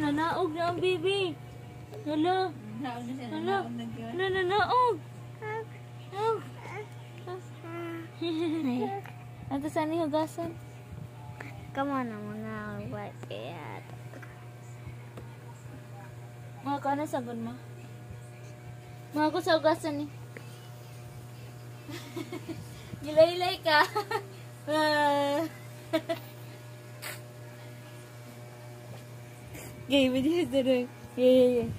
Nanaog na ang baby. Hala. Hala. Hala, nanaog. Naog. Ato saan ni hugasan? Come on, muna what kaya. Mga ka na sagon ma. Mga ko sa hugasan ni. Gilaylay ka. Gay, video sa rin. Yeah.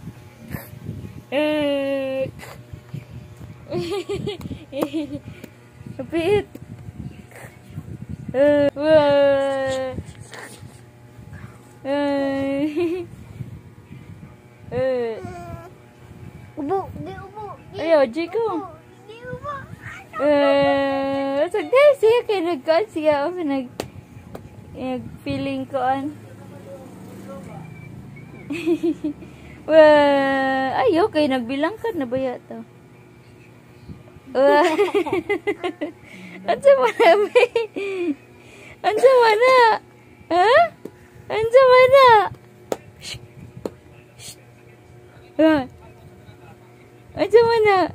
Kapit. Ubo, di ubo. Ayaw, Chico. Di ubo. So, dahil siya kay nagkaan siya o nag-feeling ko an. Well, ayaw kay nagbilang ka na ba yato? Ansa man na, be? Ansa man na? Ha? Ansa man na? Shh. Shh. Ansa man na?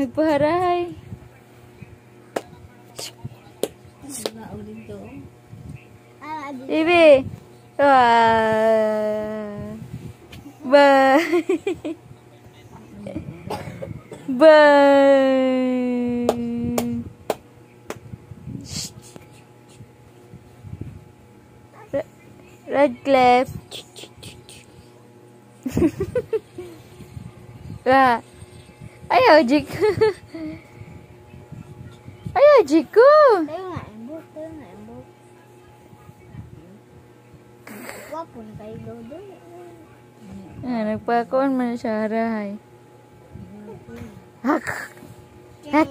Nagpaharahay. Baby. Bye. Bye. Redcliffe. Ah. Ayaw, Jiko. Ayaw, Jiko. Tayo nga, embok. Tayo nga, embok. Wapo na kayo doon. Ah, nagpakuan man siya, harahay. Hak! Hak!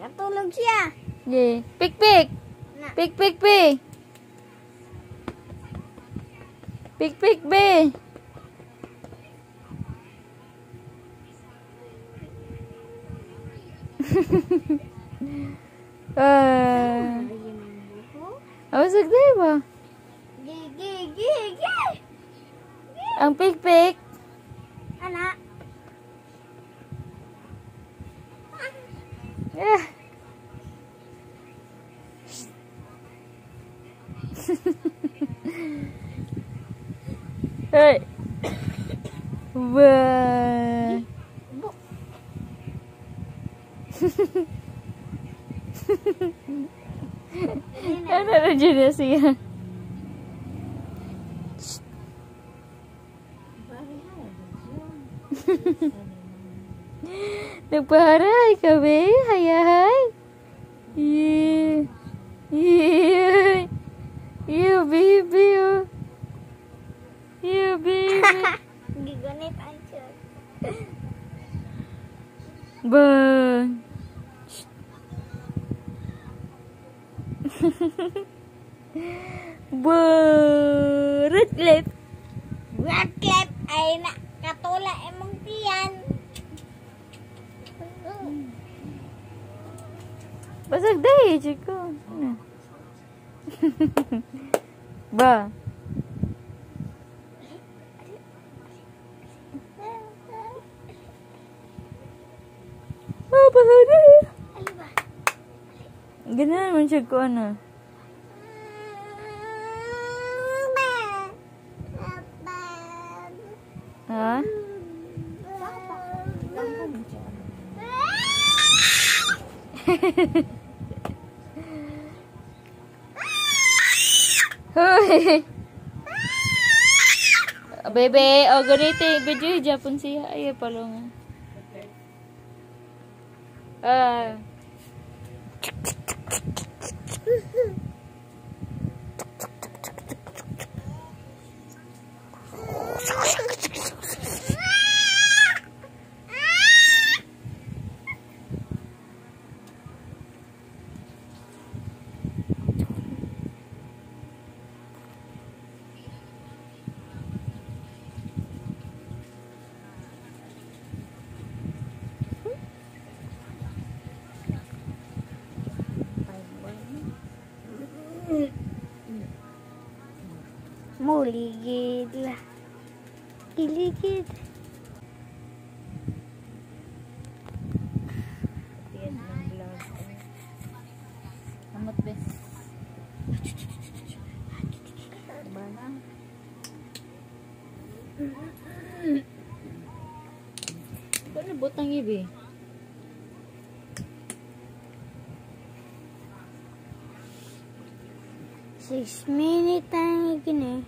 Natulog siya. Yeah. Pik, pik! Pik, pik, pik! Pik, pik, be! Awasag tayo ba? Gi, gi, gi! Ang pik, pik! Anak! Yeah. Hey. Bye. Ano na dyan na siya? Nagpaharay ka, be? Hayahay? Yeah. Yeah. You, baby. Oh. You, baby. Gigunit ang siya. Bang. Red clip. Red clip ay na katula imong tiyan. Basag day, Chico. Ba. Ah, basag day. Ganun man siya ko ano. Ha? Hoy. Bebe, o ganito yung video Japon siya. Ay, palungan. Ah. Muligid la. Giligid. Tiyan ng vlog. Amot be. Bana. Ano butang ibi? 6 minutes ang gini.